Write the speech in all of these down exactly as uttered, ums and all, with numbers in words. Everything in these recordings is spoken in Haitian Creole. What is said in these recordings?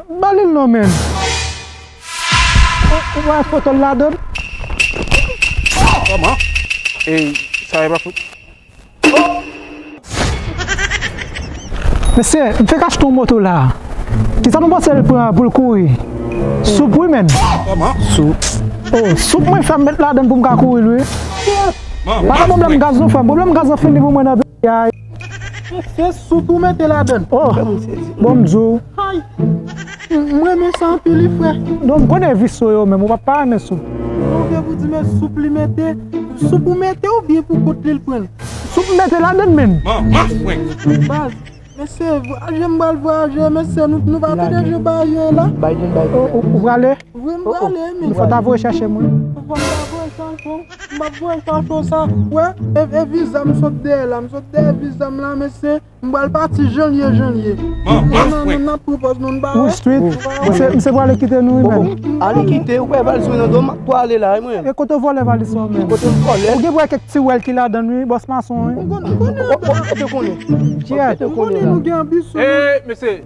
Ba li l non, menn. Ou, ou wè foto l ladan l? Kòman? Ey, sa e pa foto. Mesye, m fèk achte yon moto la. Kisa nou panse l pran pou l kouri? Soup wi, menn. Kòman? Soup. Oh, soup mwen fè m met ladan l pou m ka kouri l wi. Pa gen pwoblèm gaz non, frè m. Pwoblèm gaz lan fini pou mwen nan peyi a. Se soup ou mete ladan l. Oh, bon m di w. Ay, m renmen sa anpil wi, frè. Donk, m konnen visye yo menm, ou pa, pa renmen soup. Donk, e pou di men soup li mete, soup ou mete oubyen pou kont li l pran l? Soup m mete ladan l, menn. Baz, mesye, vwayaje m pral vwayaje, mesye, nou, nou pa tande jan bagay yo ye la. Ou, ou, ou prale? Wi, m prale, men. Fò ta voye chèche mwen. Fò m ta voye chèche w. M ap voye chèche w sa. Wè, e, e viza m sot dèyè la. M sot dèyè viza m la, mesye. M pral pati jan l ye, jan l ye. Non, non, non, n ap pran pòz nou, n pa wè. Wi, street. Misye, misye prale kite nou, wi, menn. Ale kite, ou pa pral sou nan do, m ap prale la, wi, mwen. E kote w vòlè valiz sa, menn? Kote m vòlè? Ou gen pou wè kèk ti wèl ki ladan l, wi, bòs mason, wi. M konnen, m konnen. Ou te konnen. Ou te konnen nou gen anbisyon. Mesye,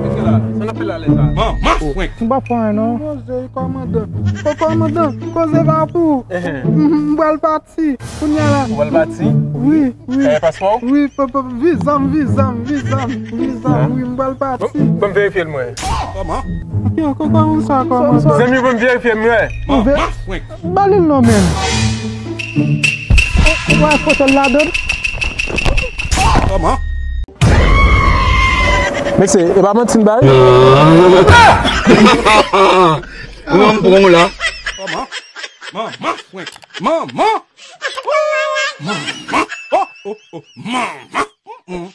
mesye la, sa n ap fè la lè sa? Manman fwenk. M pa pran non. Koze, kòmandan. Ko kòmandan, koze pa pou ou. M pral pati. Kounye a la. Ou pral pati? Wi, wi. Gaye paspò w? Wi, p-, p-, viza m, viza m, viza m, viza m, wi, m pral pati. Bon, bon, m verifye l mwen. Kòman? Ok, kòman sa, kòman sa? Zanmi, bon, m verifye l mwen. Ou ve-, ba li l non, menn. Ou wè foto l ladan l? Kòman? Mesye, e pa manti n bay? Non, m pran w la. Kòman? Manman fwenk. Manman! Manman! Oh, oh, oh, manman! Mm, mm.